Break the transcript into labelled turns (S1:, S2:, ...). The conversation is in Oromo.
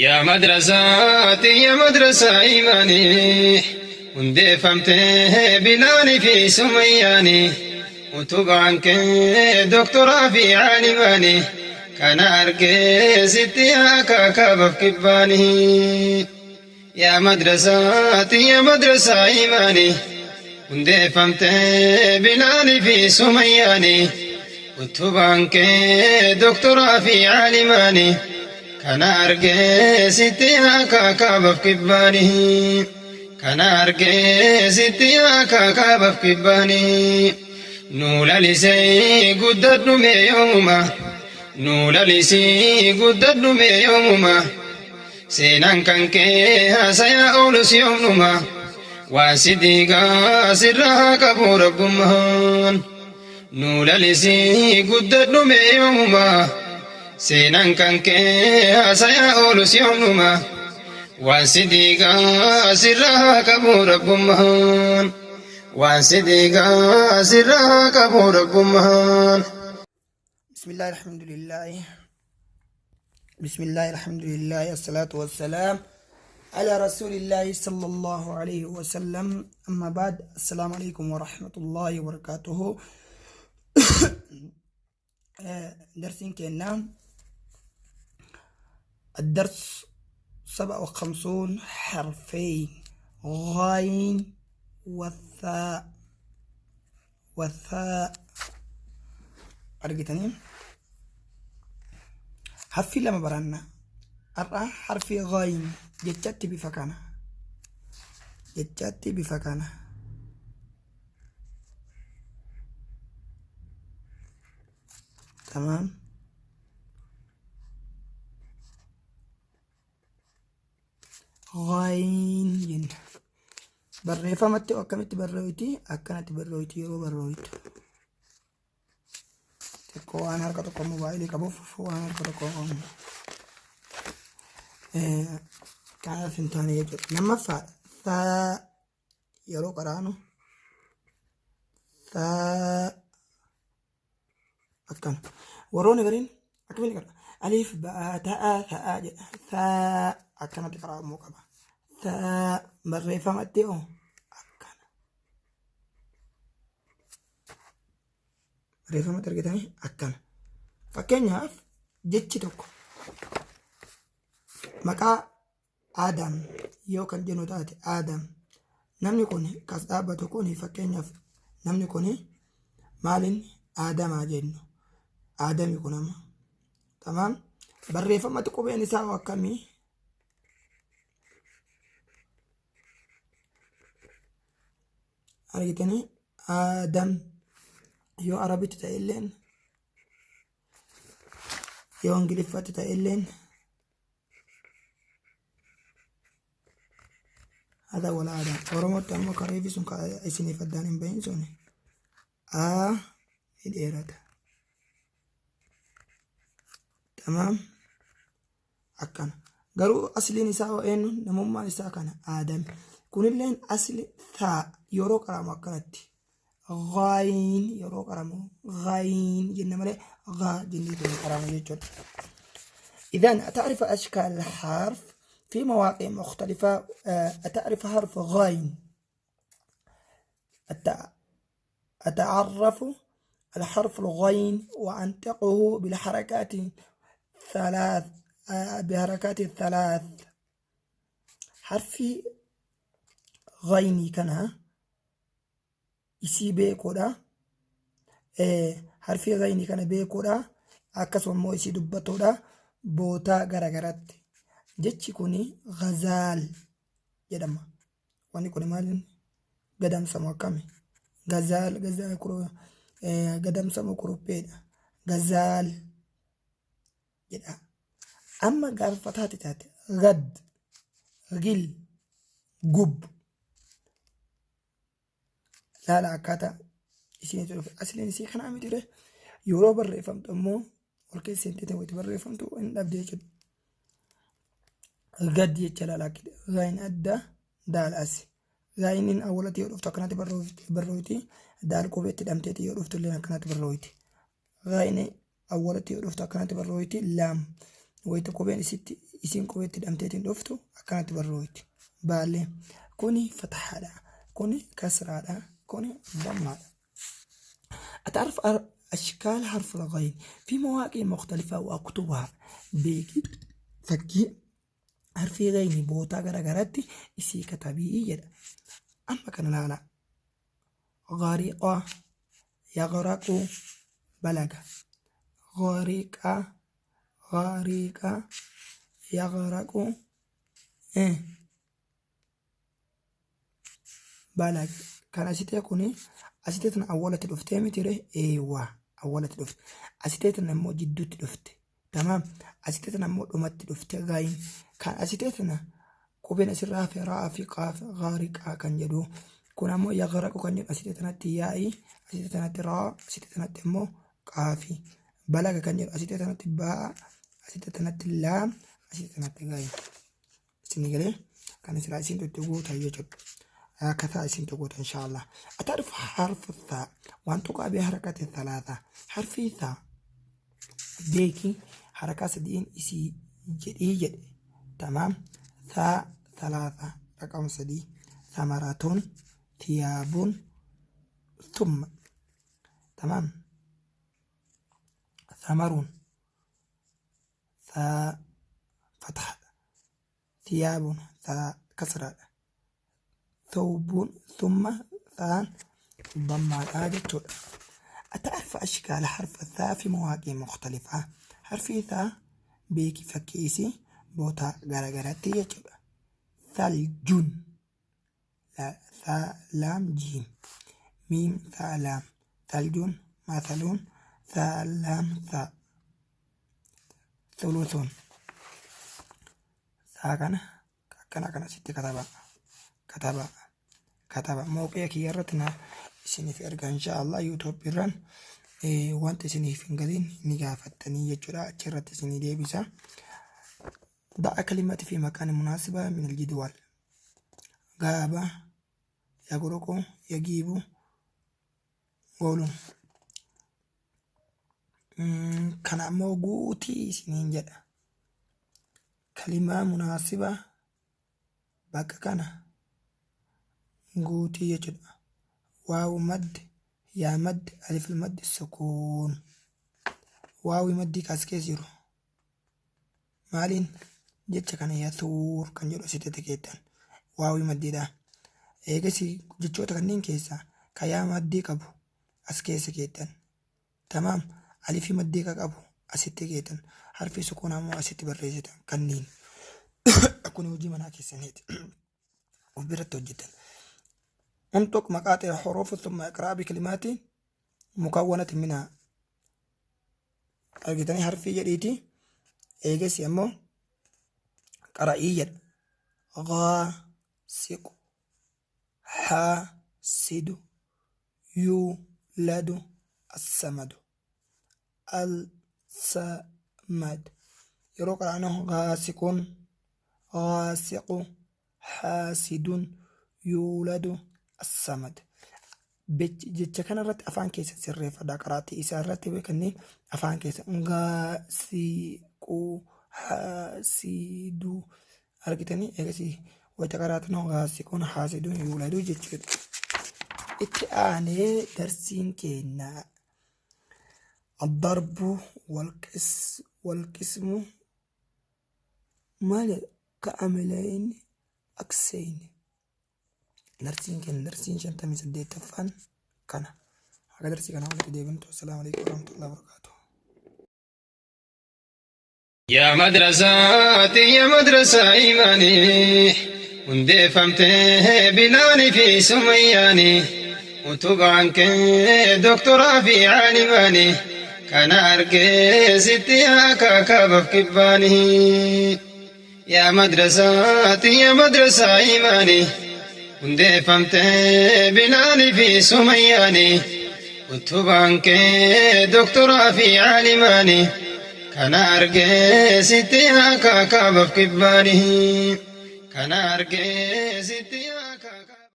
S1: Yaa madrasaa tiyya madrasaa iimaanii hundeeffamtee Bilaali fi Sumayyaanii utubaan kee doktoraa fi caalimaanii kana argee sitti haa kaakaabaf kibbaanii. Yaa madrasaa tiyya madrasaa iimaanii hundeeffamtee Bilaali fi Sumayyaanii utubaan kee doktoraa fi caalimaanii kana argee sitti haa kaakaabaf kibbaanii kana argee sitti haa kaakaabaf kibbaanii nuu lalisee guddadhu mee yoomuma nuu lalisii guddadhu mee yoomuma Seenaan kan kee haasayaa oolus yoomnuma waan si diigaa sirra haa qabu rabbummaan nuu lalisii guddadhu mee yoomuma seenaan kan kee haasayaa oolus yoomnuma waan si diigaa sirra haa qabu rabbummaan waan si diigaa sirra haa qabu rabbummaan.
S2: Bismillah alhamdulillah. Bismillah alhamdulillah assalatu wassalam ala rasulillahi sallallahu alayhi wa sallam. Amma ba'd, assalamu alaikum wa rahmatullahi wa barakatuhu. Darsiin keenya الدرس 57 حرفين غين والثاء والثاء argitanii harfii lama baranna har'a harfii ghayn jechatti bifa kana jechatti bifa kana tamaam ghayn jenna Barreeffamatti akkamitti barreeffti? Akkanatti barreeffti yeroo barreeftu. Xiqqoo waan harka tokko mobaayilii qabuuf waan harka tokko kanaaf hin taane jechuudha. Lammaffaa thaa yeroo qaraanu thaa akkana. Warroonni gariin akkamitti qara? Aliif ba'aa ta'aa ta'aa jedha. Thaa akkanatti qara'amuu qaba. Thaa barreeffamatti hoo akkana. Barreeffamatti argitanii akkana. Fakkeenyaaf jechi tokko maqaa Aadaam yoo kan jennu taate Aadaam namni kun kas dhaabbatu kun fakkeenyaaf namni kun maaliin Aadamaa jennu Aadami kun amma tamaam barreeffamatti qubeen isaa hoo akkamii argitanii Aadam yoo Arabitti ta'e illeen yoo Ingiliffatti ta'e illeen Hada wal aadaa. Oromootti ammoo kareefi sun ka isiniif addaan hin bahin sun a ni dheerata. Tamaam akkana. Garuu asliin isaa hoo eenyu namummaan isaa kana aadami. Kunilleen asli thaa yeroo qaraamu akkanatti. Ghayin yeroo qaramu ghayin jenna malee ghaa jennee hin qaramu jechuudha. إذن أتعرف أشكال الحرف في مواقع مختلفة أتعرف حرف غين أتعرف الحرف الغين وأنطقه بالحركات ثلاث بحركات الثلاث حرف غيني كان isii beekuudha. Harfii ghaynii kana beekuudha. Akkasuma immoo isii dubbatuudha. Bootaa garagaratti. Jechi kun ghazaal jedhama. Wanni kun maal gadamsamu akkami? Gazaal gadamsamu kurupheedha. Gazaal jedha. Amma gaafa fataati taate gad, gil, gub Laala akkaataa isiin itti dhufe. Asliin isii kanaa miti ture. Yeroo barreeffamtu ammoo ol keessa seentee ta'u itti barreeffamtu hin dhabde jechuudha. Gad jecha laala akka gaayin adda daal asi. Gaayiniin awwalatti yoo dhuftu akkanatti barroofti. Daal qubeetti hidhamteeti yoo dhuftu illee akkanatti barroofti. Gaayini awwalatti yoo dhuftu akkanatti barroofti. Laam. Wayita qubeen isitti isiin qubeetti hidhamteetiin dhuftu akkanatti barrooyti. Baallee kuni fatahaadha. Kuni kasraadha. Kuni dammaadha. أتعرف أشكال حرف الغين في مواقع مختلفة وأكتبها beeki fakkii harfii gayni bootaa garagaraatti isii katabii jedha. Amma kana laala. Gariqa yaqraqu balaga. Gariqa gariqa yaqraqu balaga. Kan asitee kuni asitee tana awwalatti dhuftee mitire eewwa awwalatti dhufte. Asitee tana immoo jidduutti dhufte. Tamaam. Asitee tana immoo dhumatti dhufte gaayin. Kan asitee tana qubeen asirraa hafe raa fi qaaf gaariqaa kan jedhu. Kun ammoo yaqraqu kan jedhu asitee tanatti yaa'ii, asitee tanatti raa, asitee tanatti immoo qaafi. Balaga kan jedhu asitee tanatti baa, asitee tanatti laam, asitee tanatti gaayin. Isin galee kan silaa isin itti guutan jechuudha. Akkataa isin itti guutan inshaallah. Ataarif harfu thaa waan tuqaa bee harakati thalaatha. Harfii thaa beeki harakaa sadiin isii jedhii jedhe. Tamaam. Thaa thalaatha raqam sadii. Thamaratun thiyaabun thumma. Tamaam. Thamaruun thaa fathaadha. Thiyaabun thaa kasraadha. Thawbun thumma thaan dammaadha jechuudha. Ata'arfa ashkaala harfa thaa fi mawaaqii mukhtalifa. Harfii thaa beeki fakkii isii bootaa garagaratti jechuudha. Thaljun thaa laam jiim miim thaa laam thaljun mathaluun thaa laam thaa thuluthun thaa kana akkana kana sitti kataba kataba kataba mawqi'a kiyya irratti na isiniif erga insha Allah YouTube irraan wanta isiniif hin galin ni gaafattanii jechuudha achi irratti isinii deebisa. Da'a kalimati fi maqaan munaasiba min aljidwal gaaba yagruqu yagiibu gooluun kana ammoo guutii isiniin jedha. Kalimaa munaasiba bakka kana guutii jechuudha. Waawu maddi yaa maddi alif maddi sukuun. Waawi maddii kaas keessa jiru. Maaliin jecha kana yathuur kan jedhu asitti keettan. Waawii maddiidha. Eegasii jechoota kanneen keessaa ka yaa maddii qabu as keessa keettan. Tamaam alifii maddii ka qabu asitti keettan. Harfi sukuun ammoo asitti barreessitan kanneen. Kun hojii manaa keessaniiti. Of biratti hojjetan. Untuq maqaaxi huruuf thumma iqraa bikalimaati mukawwanati minhaa. Argitanii harfii jedhiiti. Eegasii ammoo qara'ii jedha. Ghaasiqu haasidu yuuladu assamadu al-samad yeroo qara'anu ghaasiqun ghaasiqu haasidun yuuladu assamad jecha kana irratti afaan keessan sirreeffadhaa qaraatii isaa irratti kanneen afaan keessan gaasiqu haasidu argitanii eegasii wayita qaraatan gaasiquun haasidun yuuladu jechuudha. Itti aanee darsiin keenya addarbu walqismu maal jedha ka'amilayn aksayn darsiin keenya darsiin 58ffaan kana haga darsii kana walitti deebintu assalaamu alaikum warahmatullahi wabarakatuh.
S1: Yaa madrasaa tiyya madrasaa imaanii hundeeffamtee bilaanii fi sumayyaanii utubaan kee doktoraa fi caalimaanii kana argee sitti haa kaakaabaf kibbaanii. Yaa madrasaa tiyya madrasaa imaanii hundeeffamtee bilaanii fi sumayyaanii utubaan kee doktoraa fi caalimaanii kana argee sitti haa kaakaabaf kibbaanii kana argee sitti.